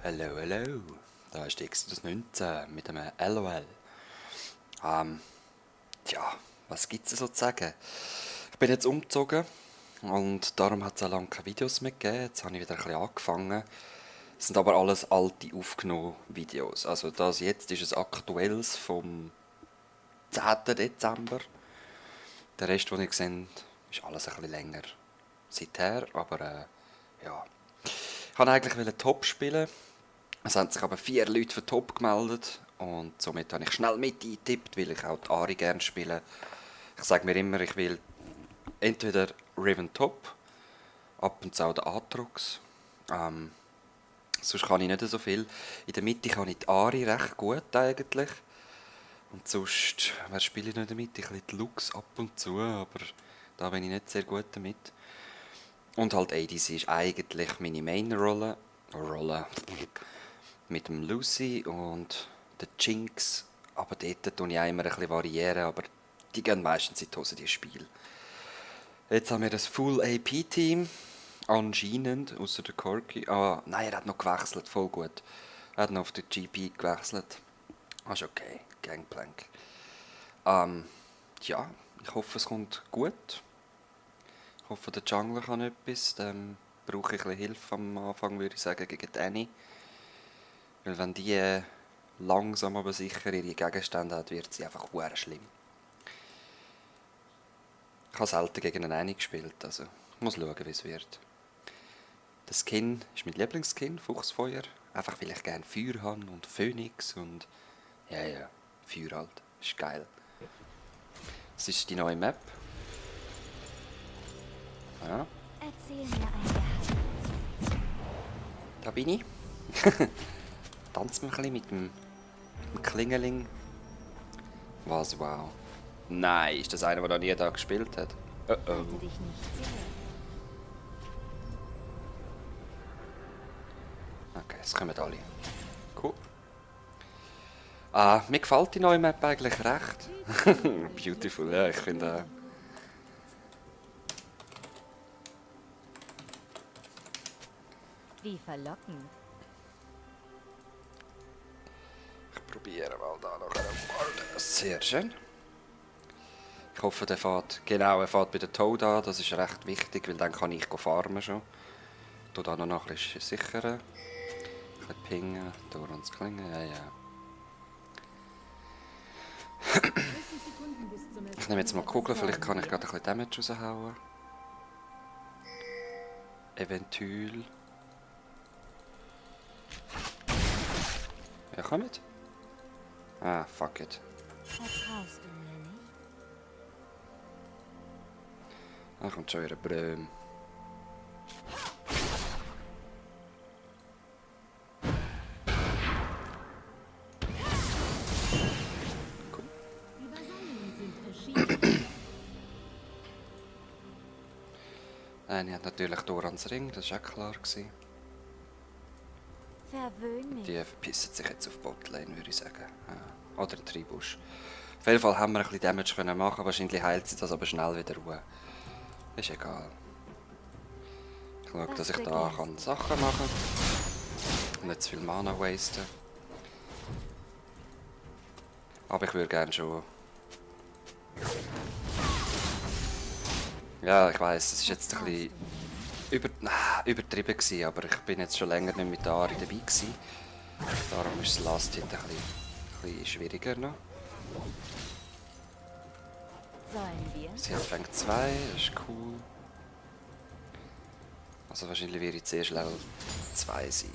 Hallo, hallo. Da ist die Exodus 19 mit einem LOL. Tja, was gibt's so zu sagen? Ich bin jetzt umgezogen und darum hat es auch lange keine Videos mehr gegeben. Jetzt habe ich wieder ein bisschen angefangen. Es sind aber alles alte aufgenommene Videos. Also das jetzt ist ein aktuelles vom 10. Dezember. Der Rest, den ihr seht, ist alles ein bisschen länger seither, aber ja. Ich wollte eigentlich Top spielen. Es haben sich aber 4 Leute für Top gemeldet und somit habe ich schnell mit eingetippt, weil ich auch die Ari gerne spiele. Ich sage mir immer, ich will entweder Riven Top, ab und zu auch den Aatrox. Sonst kann ich nicht so viel. In der Mitte kann ich die Ari recht gut eigentlich. Und sonst, wer spiele ich noch in der Mitte? Ich bisschen die Lux ab und zu, aber da bin ich nicht sehr gut damit. Und halt ADC ist eigentlich meine Main-Rolle. Mit dem Lucy und der Jinx. Aber dort tue ich auch immer ein bisschen variieren, aber die gehen meistens in die Hose, die Spiele. Jetzt haben wir das Full AP-Team. Anscheinend, außer der Corki. Ah, nein, er hat noch gewechselt, voll gut. Er hat noch auf den GP gewechselt. Ah, ist okay, Gangplank. Ja, ich hoffe, es kommt gut. Ich hoffe, der Jungler kann etwas. Dann brauche ich ein bisschen Hilfe am Anfang, würde ich sagen, gegen die Annie. Weil wenn die langsam aber sicher ihre Gegenstände hat, wird sie einfach verdammt schlimm. Ich habe selten gegen eine Annie gespielt, also ich muss schauen, wie es wird. Der Skin ist mein Lieblingsskin, Fuchsfeuer. Einfach weil ich gerne Feuer habe und Phönix und... Ja, Feuer halt. Ist geil. Das ist die neue Map. Ja. Erzähl mir ein Geheimnis. Da bin ich. Tanzen wir ein bisschen mit dem Klingeling. Was, wow. Nein, ist das einer, der noch nie da gespielt hat? Oh. Halte dich nicht zurück. Okay, es kommen alle. Cool. Mir gefällt die neue Map eigentlich recht. Beautiful, ja, ich finde... Wie verlockend. Ich probiere mal da noch einen Ward. Sehr schön. Ich hoffe, er fährt bei der Toad an. Das ist recht wichtig, weil dann kann ich farmen schon. Ich tue da noch ein bisschen sichern. Ein bisschen pingen, durch uns klingen. Ja. Ich nehme jetzt mal Kugeln, vielleicht kann ich gerade ein bisschen Damage raushauen. Eventuell. Ja, komm mit. Ah, fuck it. Vertraust du mir nicht? Da kommt schon wieder Bröm. Cool. Die Vasallen sind erschienen. Eine hat natürlich Dorans Ring, das war auch klar gewesen. Verwöhn mich. Die verpissen sich jetzt auf Botlane, würde ich sagen. Ja. Oder ein Tribusch. Auf jeden Fall haben wir ein bisschen Damage können machen. Wahrscheinlich heilt sie das aber schnell wieder Ruhe. Ist egal. Ich schaue, dass ich da kann Sachen machen kann. Nicht zu viel Mana wasten. Aber ich würde gerne schon... Ja, ich weiss, es ist jetzt ein bisschen übertrieben gewesen, aber ich bin jetzt schon länger nicht mit der Ari dabei gewesen. Darum ist das Last Hit ein bisschen schwieriger noch. Sollen wir? Sie hat Fang 2, das ist cool. Also wahrscheinlich werde ich zuerst Level 2 sein.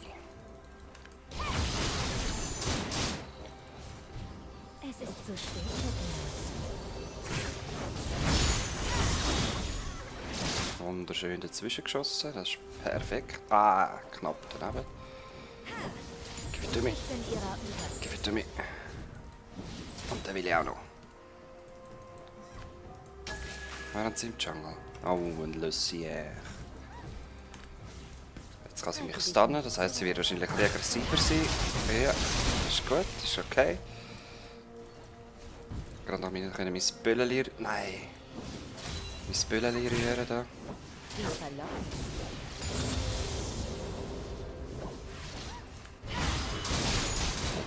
Es ist zu spät. Wunderschön dazwischen geschossen, das ist perfekt. Ah, knapp daneben. Gib it to me. Ich bin ihrer über. Gib it to me. Und den will ich auch noch. Während sie im Jungle. Oh, ein Lucier. Jetzt kann sie mich stunnen, das heisst, sie wird wahrscheinlich ein bisschen aggressiver sein. Ja, das ist gut, das ist okay. Gerade noch mein Bölleli... Nein! Mein Bölleli rühren da. Wie verlockend.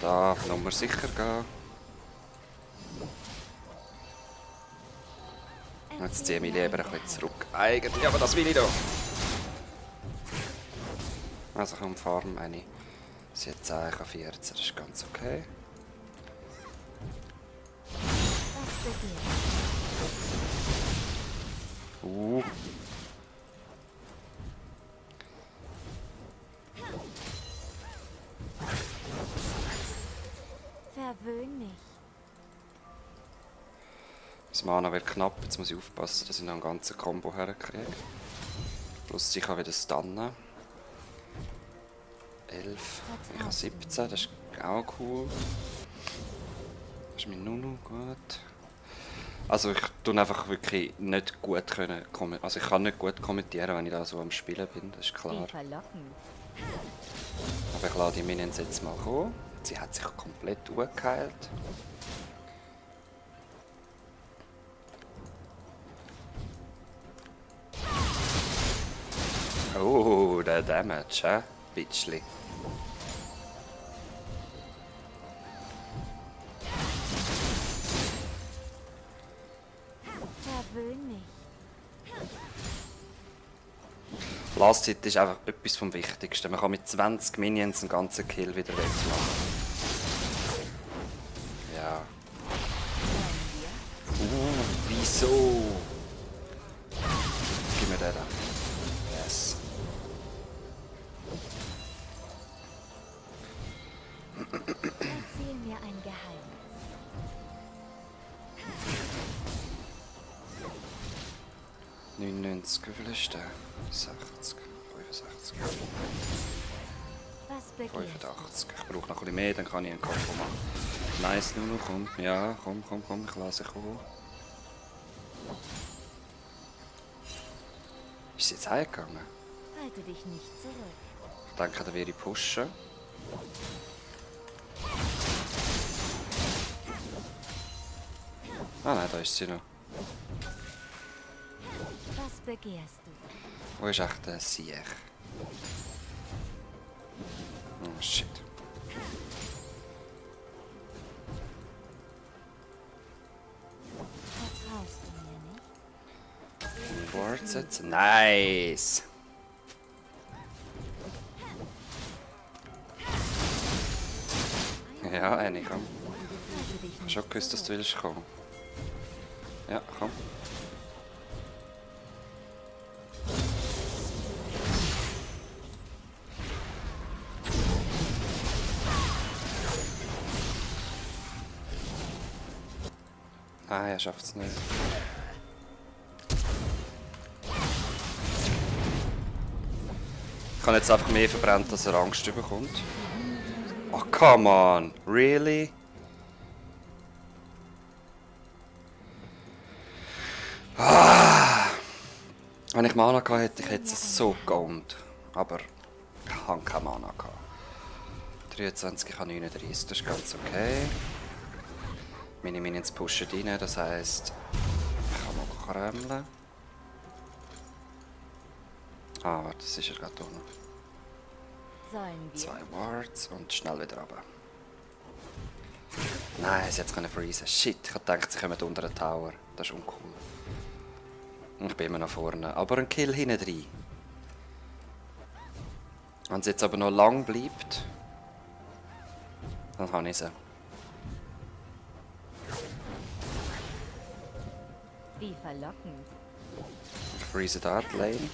Da Nummer sicher gehen. Jetzt ziehe ich mich lieber ein bisschen zurück. Eigentlich, aber das will ich doch. Also komm, Farm eine. Sie hat 10, ich habe 14, das ist ganz okay. Was begehrt? Verwöhn mich. Das Mana wird knapp, jetzt muss ich aufpassen, dass ich noch einen ganzen Combo herkriege. Plus ich kann wieder stunnen. 11, ich habe 17, das ist auch cool. Das ist mein Nunu, gut. Also ich tue einfach wirklich nicht gut können, also ich kann nicht gut kommentieren, wenn ich da so am Spielen bin, das ist klar. Wie verlockend. Aber ich lasse die Minions jetzt mal kommen. Sie hat sich komplett geheilt. Oh, der Damage, hä? Bitchli. Verwöhn mich. Last Hit ist einfach etwas vom Wichtigsten. Man kann mit 20 Minions einen ganzen Kill wieder wegmachen. Ja. Wieso? Gib mir den da. Yes. Erzähl mir ein Geheimnis. 99, wie viel ist der? 60, 65, Was begehrst du? 85. Ich brauche noch ein bisschen mehr, dann kann ich einen Combo machen. Nice, Nuno, komm. Ja, komm, ich lasse dich kommen. Ist sie jetzt heimgegangen? Halte dich nicht zurück. Ich denke, da werde ich pushen. Ah nein, da ist sie noch. Was begehrst du? Wo ist echt der Sieg? Oh shit. Vertraust du mir nicht? Ward setzen. Nice! Ja, Annie, komm. Halte dich Ich habe nicht schon gewusst, dass du willst kommen. Ja, komm. Nein, er schafft es nicht. Ich habe jetzt einfach mehr verbrannt, dass er Angst bekommt. Oh, come on! Really? Wenn ich Mana gehabt hätte, ich hätte es so gegönnt. Aber ich habe keine Mana gehabt. 23, ich habe 39, das ist ganz okay. Meine Minions pushen rein, das heisst, ich kann noch kremmeln. Ah, warte, das ist ja gerade unten. Sollen wir? 2 Wards und schnell wieder runter. Nein, sie hat es freezen. Shit, ich hab gedacht, sie kommen unter den Tower. Das ist uncool. Ich bin immer noch vorne. Aber ein Kill hinten drin. Wenn sie jetzt aber noch lang bleibt, dann habe ich sie. Wie verlockend. Ich freeze da die Lane.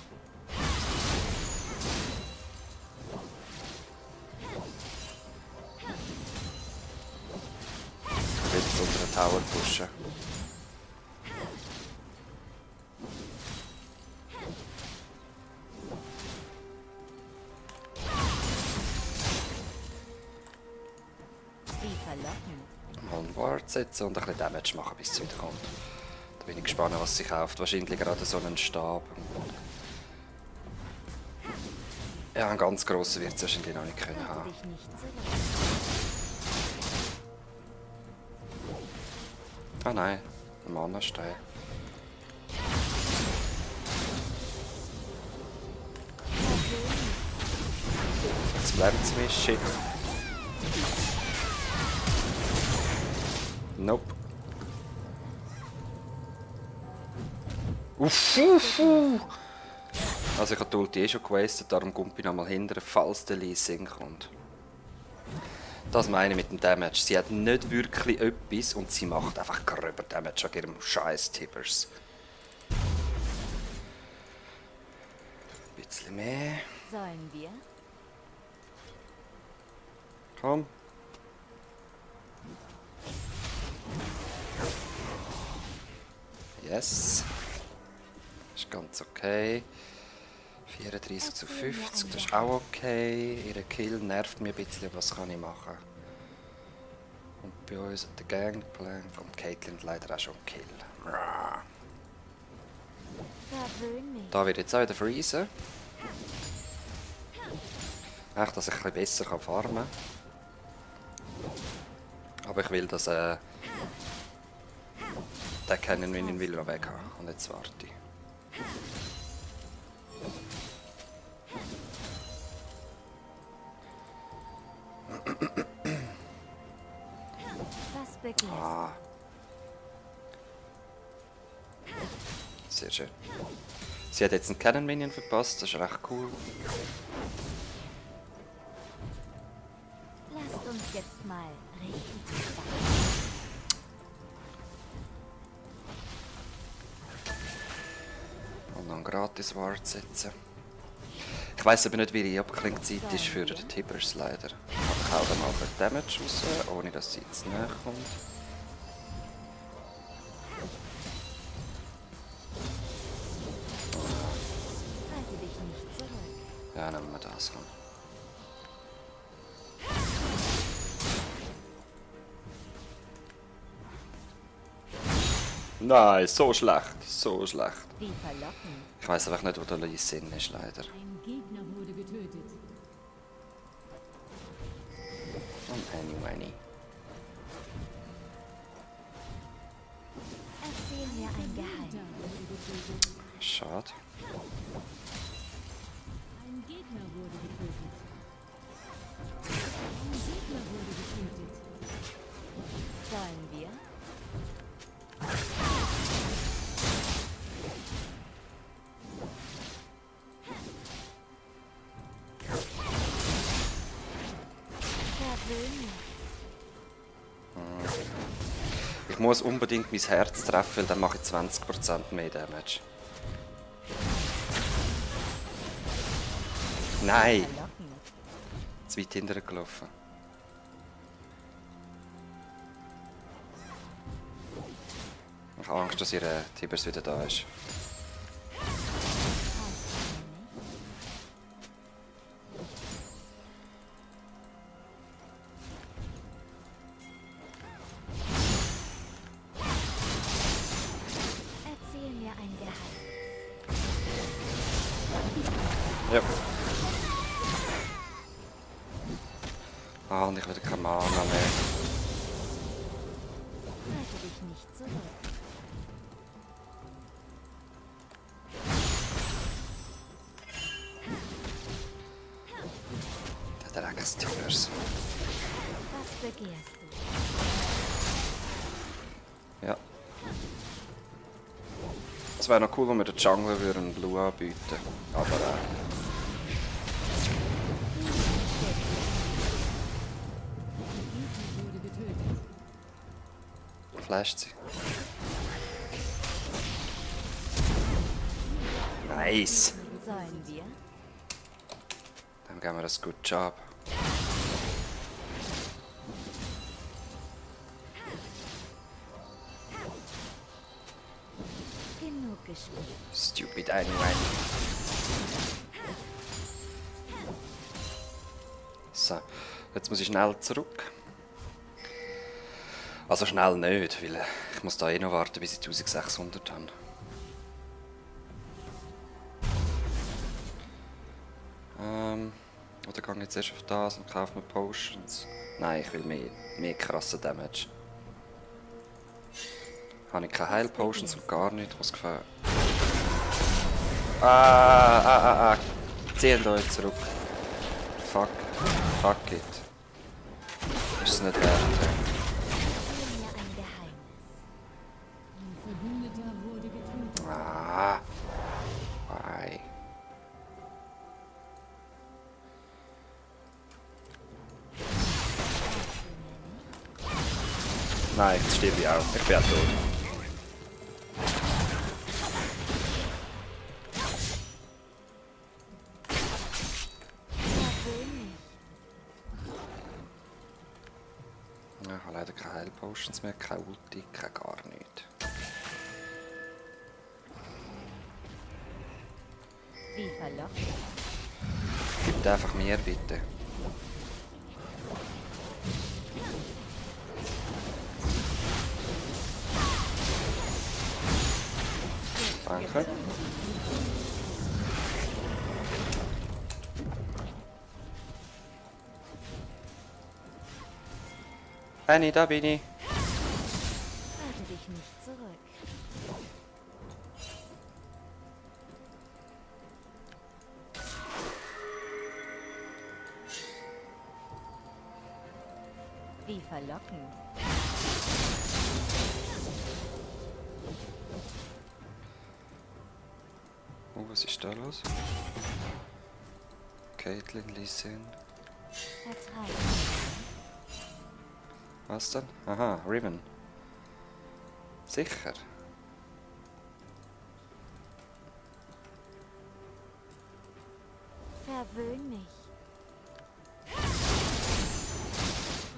Ich will jetzt unter den Tower pushen. Wie verlockend. Mal einen Ward setzen und ein bisschen Damage machen, bis es wieder kommt. Da bin ich gespannt, was sie kauft. Wahrscheinlich gerade so einen Stab. Ja, einen ganz grossen wird es wahrscheinlich noch nicht können Halte haben. dich nicht zurück. Ah nein, ein Mana-Stein. Jetzt bleibt es mir. Shit. Nope. Uff. Also ich habe die Ulti eh schon gewastet, darum kommt ich nochmal hinterher, falls der Lee Sin kommt. Das meine ich mit dem Damage. Sie hat nicht wirklich etwas und sie macht einfach gröber Damage an ihrem scheiß Tibbers. Ein bisschen mehr. Sollen wir? Komm. Yes. Ist ganz okay. 34 zu 50, das ist auch okay. Ihre Kill nervt mich ein bisschen, was kann ich machen? Und bei uns hat der Gangplank und Caitlyn leider auch schon einen Kill. Verwöhn mich. Da wird jetzt auch wieder freezen. Echt, dass ich ein bisschen besser farmen kann. Aber ich will, dass der Cannon Minion will noch weg haben. Und jetzt warte ich. Was begehrst du? Ah. Sehr schön. Sie hat jetzt einen Cannon Minion verpasst, das ist recht cool. Lasst uns jetzt mal richtig Und noch einen gratis Ward setzen. Ich weiss aber nicht, wie die Abklingzeit ist für den Tibbers leider. Ich hau dann mal den Damage raus, ohne dass sie jetzt näher kommt. halte dich nicht zurück. Ja, nehmen wir das an. Nein, so schlecht, so schlecht. Wie verlockend. Ich weiss einfach nicht, wo der Lee Sin ist, leider. Ein Gegner wurde getötet. Und anyway. Erzähl mir ein Geheimnis. Wurde getötet. Schade. Ein Gegner wurde getötet. Ein Gegner wurde getötet. Sollen wir? Verwöhn mich. Ich muss unbedingt mein Herz treffen, weil dann mache ich 20% mehr Damage. Nein! Verlockend. Zu weit hinterher gelaufen. Ich habe Angst, dass ihr Tibbers wieder da ist. Erzähl mir ein Geheimnis. Ja. Ah, und ich will keine Mana mehr. Halte dich nicht zurück. Der Dreckstibbers. Was begehrst du? Ja. Es wäre noch cool, wenn wir den Jungler einen Blue anbieten. Aber Gegner wurde getötet. flasht sie. Nice! Sollen wir? Dann geben wir das Good Job. Genug gespielt. Stupid anyway. So, jetzt muss ich schnell zurück. Also schnell nicht, weil ich muss da eh noch warten, bis ich 1600 habe. Oder gehe ich jetzt erst auf das und kaufe mir Potions? Nein, ich will mehr krasse Damage. Habe ich keine Heil Potions und gar nicht, was gefällt. Zieht euch zurück. Fuck it. Ist es nicht wert. Erzähl mir ein Geheimnis. Nein, jetzt stirb ich auch. Ich bin auch tot. Verwöhn mich. Ja, ich habe leider keine Heilpotions mehr, keine Ulti, kein gar nichts. Wie verlockend. Gib einfach mir, bitte. Danke. Annie, da bin ich. Halte dich nicht zurück. Wie verlockend. Oh, was ist da los? Caitlyn, Lee Sin. Vertreibe. Was denn? Aha, Riven. Sicher. Verwöhn mich.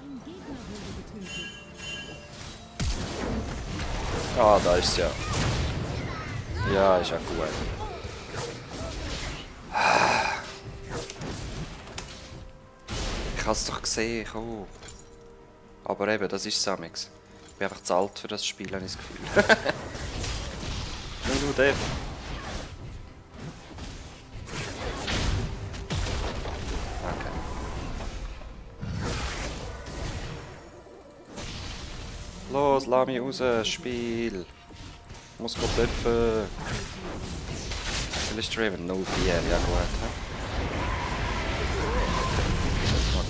Ein Gegner wurde getötet. Ah, da ist ja. Ja, ist ja gut. Ich hab's doch gesehen, komm. Aber eben, das ist Samix. Ich bin einfach zu alt für das Spiel, habe ich das Gefühl. Nur der. Okay. Los, lass mich raus, Spiel. Ich muss gut treffen. Wie ist Draven? 0-4, ja gut.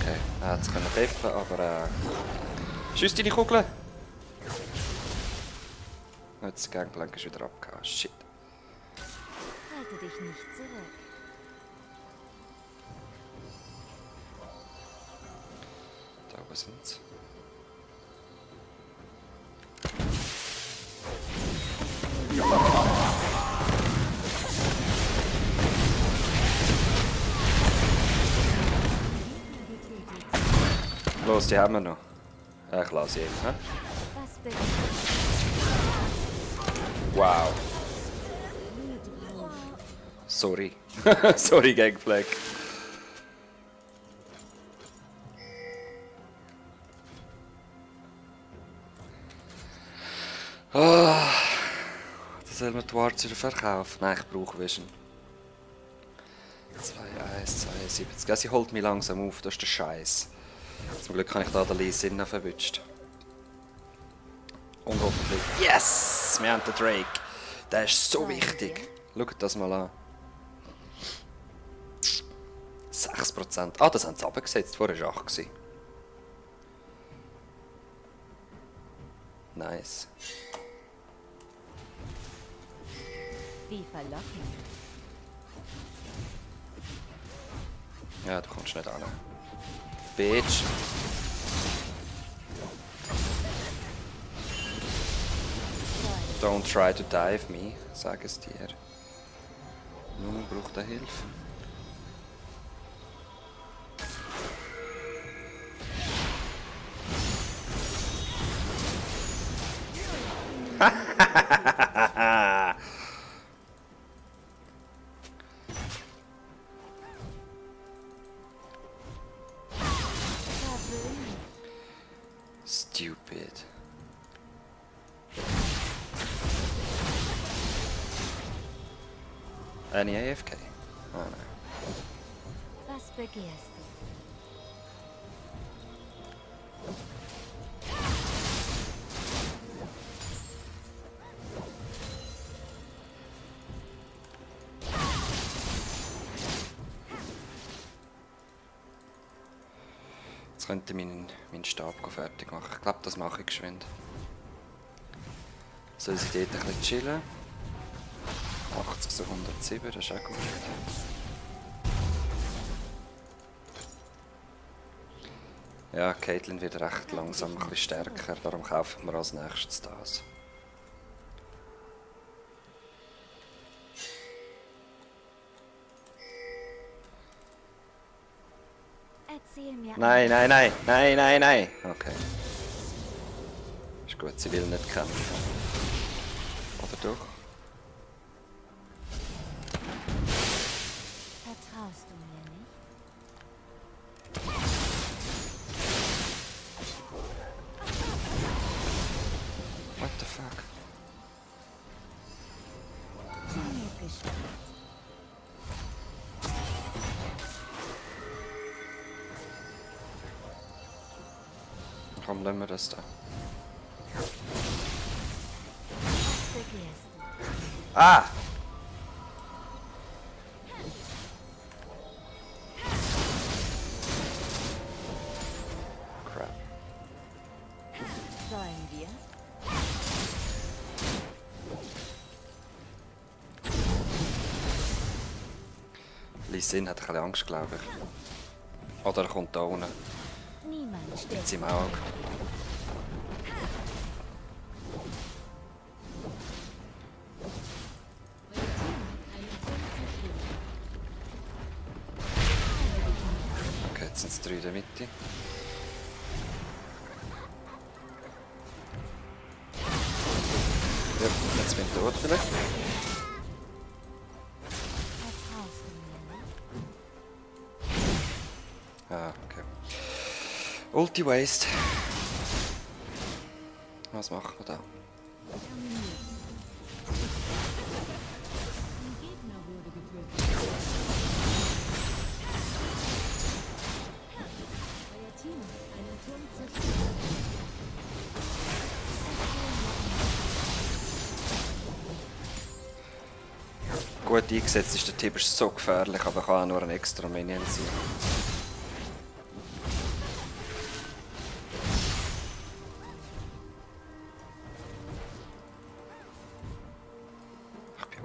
Okay, er hat es treffen, aber schieß deine Kugel! Jetzt das Gangplank ist wieder abgehauen. Shit. Halte dich nicht zurück. Da oben sind sie. Los, die haben wir noch. Ich lasse ihn. Hä? Was beginnt? Wow. Sorry. Sorry, Gangplank. Ah, da soll man die Wards wieder verkaufen. Nein, ich brauche Vision. 2,1,72. Ja, sie holt mich langsam auf, das ist der Scheiß. Zum Glück habe ich da den Lee Sin verwünscht. Und hoffentlich. Yes! Wir haben den Drake. Der ist so wichtig. Schaut das mal an. 6%. Ah, das haben sie runtergesetzt. Vorher war es 8. Nice. Wie verlockend. Ja, du kommst nicht an. Bitch. Don't try to dive me, sag es dir. Nun braucht er Hilfe. Verwöhn mich. Stupid. Any AFK? Oh nein. Was begehrst du? Jetzt könnte ich meinen Stab fertig machen. Ich glaube, das mache ich geschwind. Soll sie dort ein bisschen chillen? 80 zu 107, das ist auch gut. Ja, Caitlyn wird recht langsam ein bisschen stärker, darum kaufen wir als nächstes das. Erzähl mir Nein, nein, nein, nein, nein, nein. Okay. Ist gut, sie will nicht kämpfen. Oder doch? Vertraust du mir nicht? What the fuck? Bin mir gespannt. Komm, lassen wir das da. Was begehrst du? Ah! Crap. Sollen wir? Lee Sin hat ein bisschen Angst, glaube ich. Oder er kommt da unten. Niemand Mit stellt seinem Auge. Okay, jetzt sind es 3 in der Mitte. Ja, jetzt bin ich tot vielleicht. Vertraust du mir nicht? Ah, okay. Ulti Waste. Was machen wir da? Ein Gegner wurde getötet. Euer Team hat einen Turm zerstört. Gut eingesetzt ist der Tipp, ist so gefährlich, aber kann auch nur ein extra Minion sein.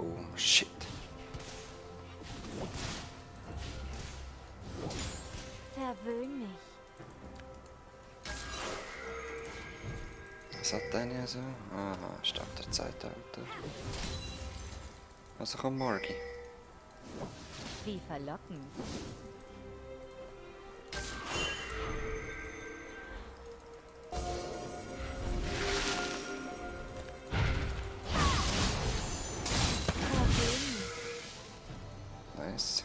Oh, shit. Verwöhn mich. Was hat der hier so? Aha, Stab der Zeitalter. Also kommt Morgi. Wie verlockend. Verwöhn mich. Nice.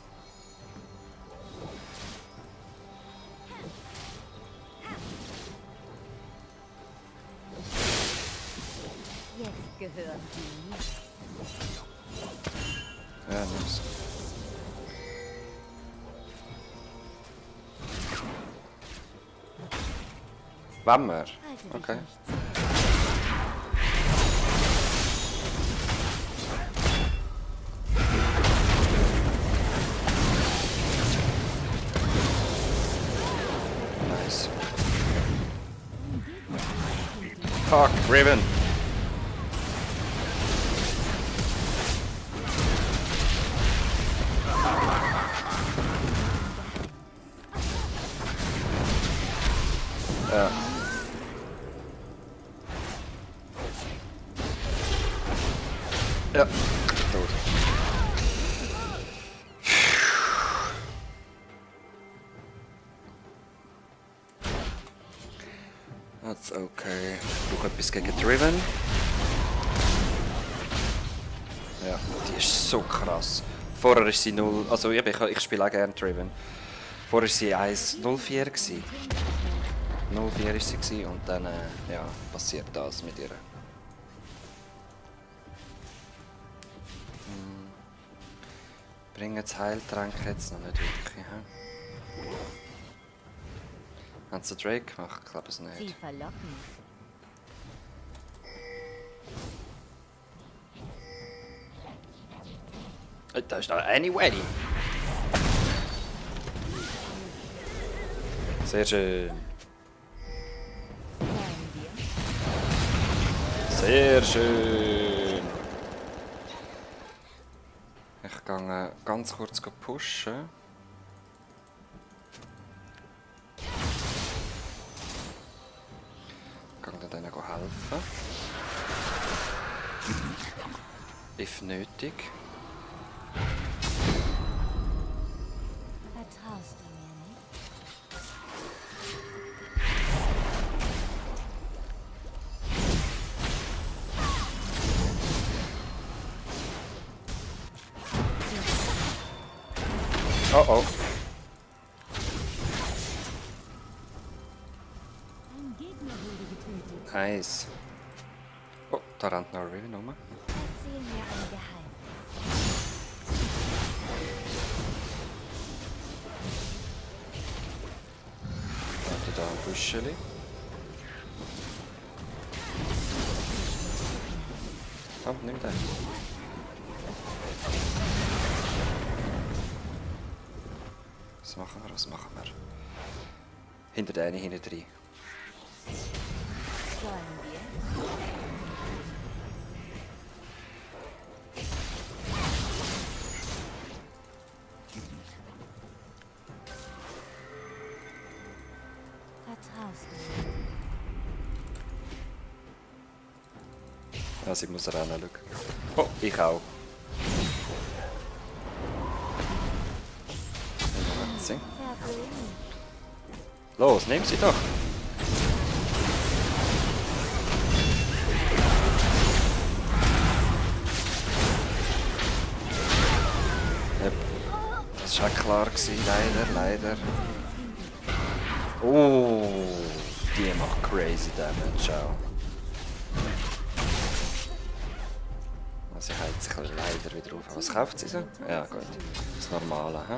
Jetzt gehören sie mir. Ja, nice. Wann wir? Halte dich Okay. nicht zurück. Nice. Fuck, Riven. Ja. Ja, tot. That's okay. Ich brauche etwas gegen Driven. Ja, die ist so krass. Vorher ist sie 0, also ich spiele auch gerne Driven. Vorher war sie 1-0-4 gsi. 0-4 ist sie gsi und dann ja, passiert das mit ihr. Bringen das Heiltränke jetzt noch nicht wirklich. He? Haben sie Drake gemacht? Ich glaube es Wie nicht. verlockend. Da ist noch Anyway. Sehr schön. Sollen wir? Sehr schön. Ich gehe ganz kurz pushen. Und denen helfen. If nötig. Vertraust du mir nicht? Oh oh. Ein Gegner wurde getötet. Nice. Oh, da rennt noch Riven rum. Erzähl mir ein Geheimnis. Warte da ein Büscheli. Oh, nimm den. Was machen wir? Was machen wir? Hinter der eine hinten drin. Sollen wir? Vertraust du mir? Also ich muss rennen, schau. Oh, ich auch. Verwöhn mich. Los, nimm sie doch! Yep. Das war klar, leider. Oh, die macht crazy Damage auch. Also ich halte sich leider wieder auf. Was kauft sie so? Ja gut, das Normale. He?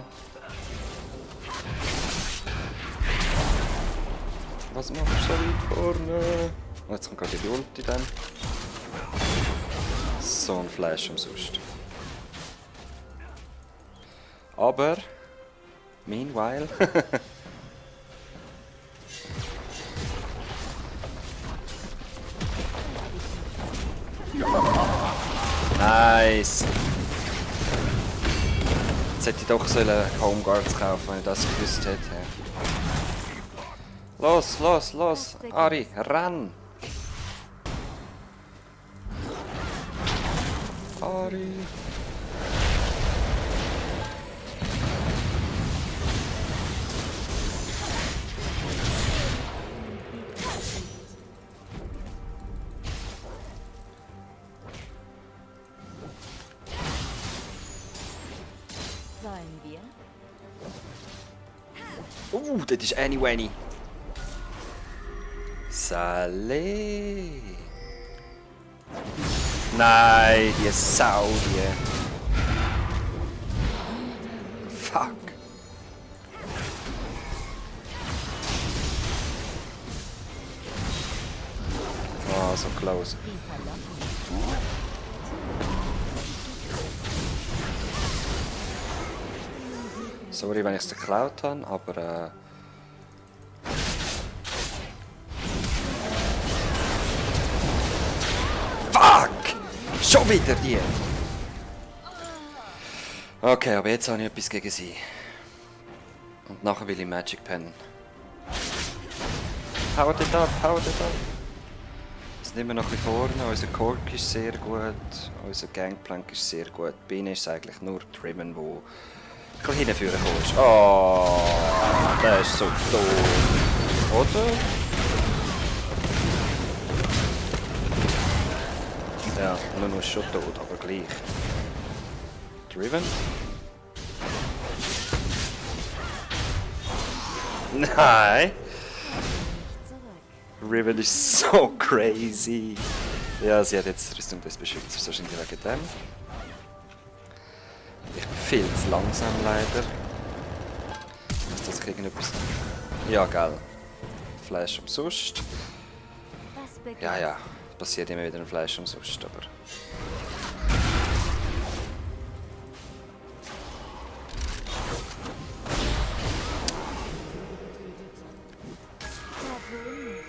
Was machst du so weit vorne? Oh, jetzt kommt gerade die Ulti dann. So ein Flash umsonst. Aber, meanwhile... Nice! Jetzt hätte ich doch Homeguards kaufen, wenn ich das gewusst hätte. Los! Ari, renn! Ari! Sollen wir? Das ist Annie. Salé. Nein, die Sau, die. Fuck. Oh, so close. Wie verlockend. Sorry, wenn ich es geklaut habe, aber Fuck! Schon wieder die! Okay, aber jetzt habe ich etwas gegen sie. Und nachher will ich Magic pennen. Haut it ab! Jetzt nehmen wir noch ein bisschen vorne. Unser Cork ist sehr gut. Unser Gangplank ist sehr gut. Bei ihnen ist es eigentlich nur Driven, wo ein bisschen hinführen kannst. Oh, das ist so doof. Oder? Ja, nun ist schon tot, aber gleich. Driven? Nein! Zurück. Riven ist so crazy. Ja, sie hat jetzt Rüstung des Beschützers, wahrscheinlich wegen dem. Ich bin viel zu langsam leider. Ist das irgendetwas? Ja, gell. Flash umsonst. Was beginnt? Ja. Passiert immer wieder ein Flash umsonst, aber... Verwöhn mich.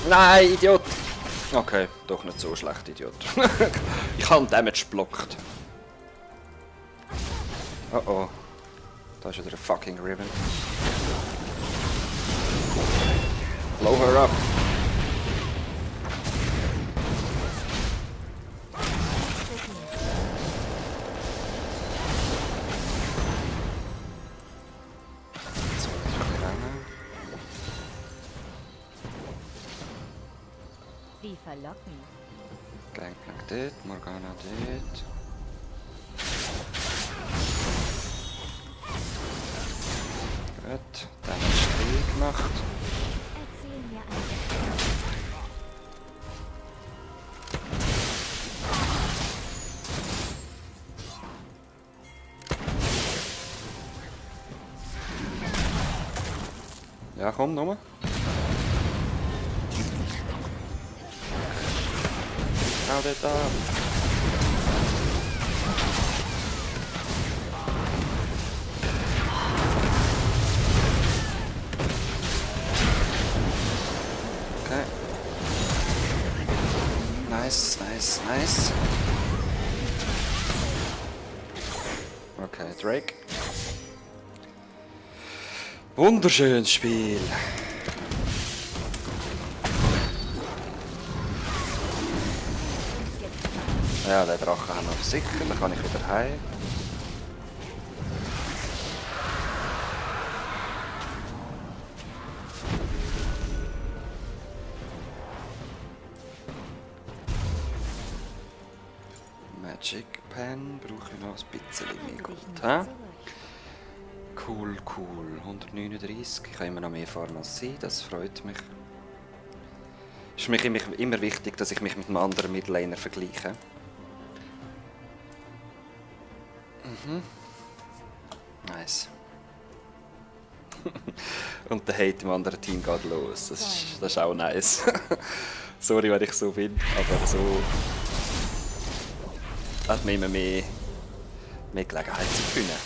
Nein, Idiot! Okay, doch nicht so schlecht, Idiot. Ich habe Damage blockt. Oh oh. Da ist wieder ein fucking Riven. Blow her up! So, ein bisschen rennen. Wie verlockend. Gangplank dort, Morgana dort. Gut, Damage 3 gemacht. Erzähl mir ein. Ja, komm, nochmal. Hau dort ab. Okay. Nice, nice, nice. Okay, Drake. Wunderschönes Spiel. Ja, den Drachen haben wir sicher, dann kann ich wieder heim. Magic Pen brauche ich noch ein bisschen mehr Gold. Hä? Cool, cool. 139. Ich kann immer noch mehr fahren als sie, das freut mich. Es ist mir immer wichtig, dass ich mich mit einem anderen Midlaner vergleiche. Mhm. Nice. Und der Hate im anderen Team geht los. Das ist auch nice. Sorry, wenn ich so bin, aber so hat man immer mehr Gelegenheit zu gewinnen.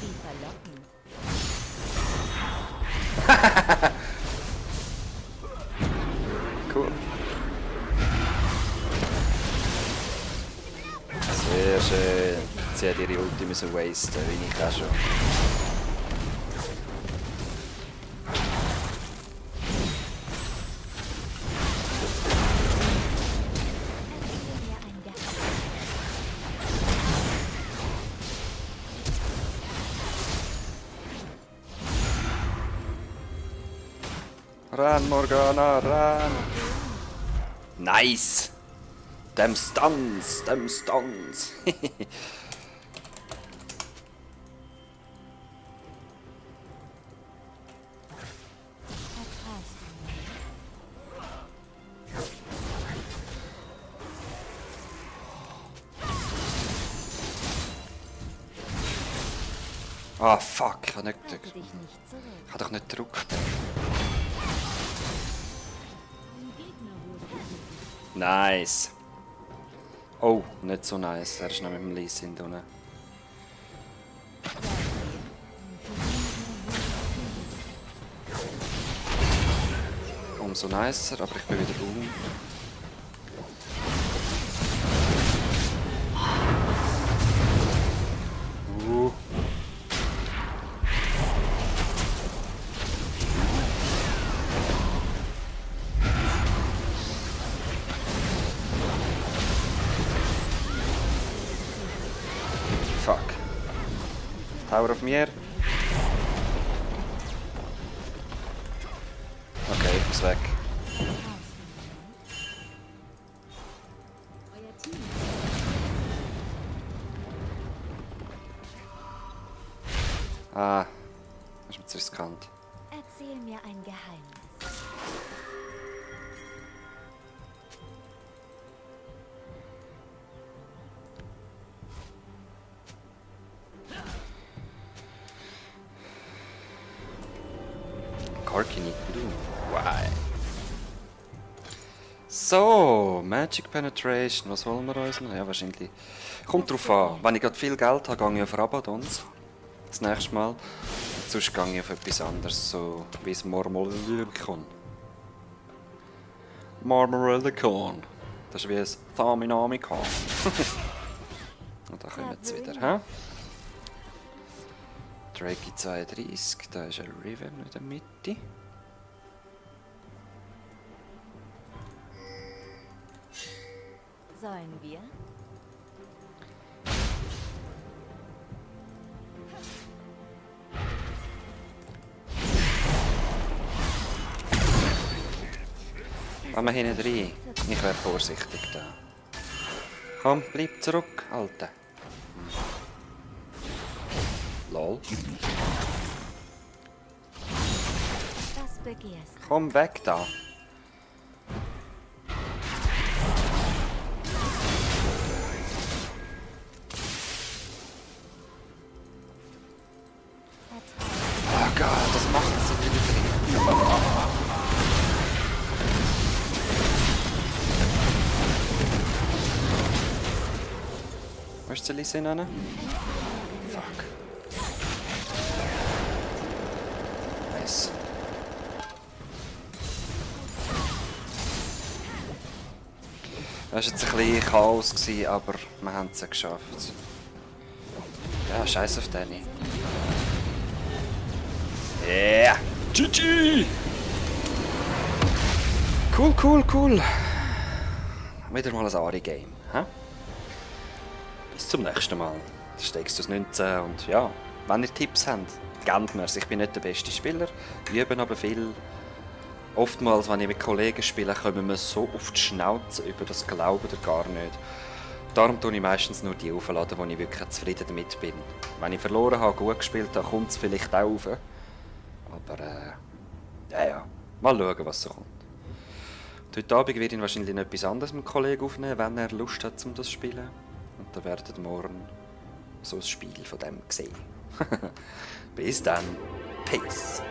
Wie verlockend. Cool. Sehr schön. Sie hat ihre Ulti müssen wasten, wie ich auch schon. Erzähl mir ein Geheimnis. Ran, Morgana, ran! Nice! Dem Stuns, dem Stuns! Vertraust du mir? Ah, fuck, ich hab nicht Halte gedrückt. dich nicht zurück. Ich hab doch nicht gedrückt. Ein Gegner wurde getötet. Nice! Oh, nicht so nice. Er ist noch mit dem Lee Sin unten. Umso nicer, aber ich bin wieder Fuck. Tower auf mir. Okay, ich muss weg. Euer Team Ah, das ist mir zu riskant. Erzähl mir ein Geheimnis. Corky need blue. Why? So, Magic Penetration, was wollen wir uns noch? Ja, wahrscheinlich. Kommt drauf an. Wenn ich gerade viel Geld habe, gehe ich auf Rabadons. Das nächste Mal. sonst gehe ich auf etwas anderes, so wie es Marmorellicon. Marmorellicon. Das ist wie ein Thaminamikon. Und da kommen sie wieder, hä? Drake 32, da ist ein Riven in der Mitte. Sollen wir? Gehen wir hinten rein. Ich wäre vorsichtig da. Komm, bleib zurück, Alter. Lol. Was begehrst du? Komm weg da. Vertraue. Oh Gott, das macht es wieder drin. Wo ist die Lise hin? Fuck. Nice. Das war jetzt ein bisschen Chaos, aber wir haben es geschafft. Ja, scheiß auf Danny. Yeah! GG! Cool, cool, cool. Wieder mal ein Ari-Game. Bis zum nächsten Mal. Das steckst du 19 und ja, wenn ihr Tipps habt, gebt mir's. Ich bin nicht der beste Spieler, übe aber viel. Oftmals, wenn ich mit Kollegen spiele, kommen wir so auf die Schnauze über, das glaubt ihr gar nicht. Darum tue ich meistens nur die aufladen, wo ich wirklich zufrieden damit bin. Wenn ich verloren habe, gut gespielt habe, kommt es vielleicht auch rauf. Aber ja, mal schauen, was so kommt. Und heute Abend werde ich wahrscheinlich noch etwas anderes mit einem Kollegen aufnehmen, wenn er Lust hat, um das zu spielen. Und dann werdet ihr morgen so ein Spiel von dem sehen. Bis dann. Peace.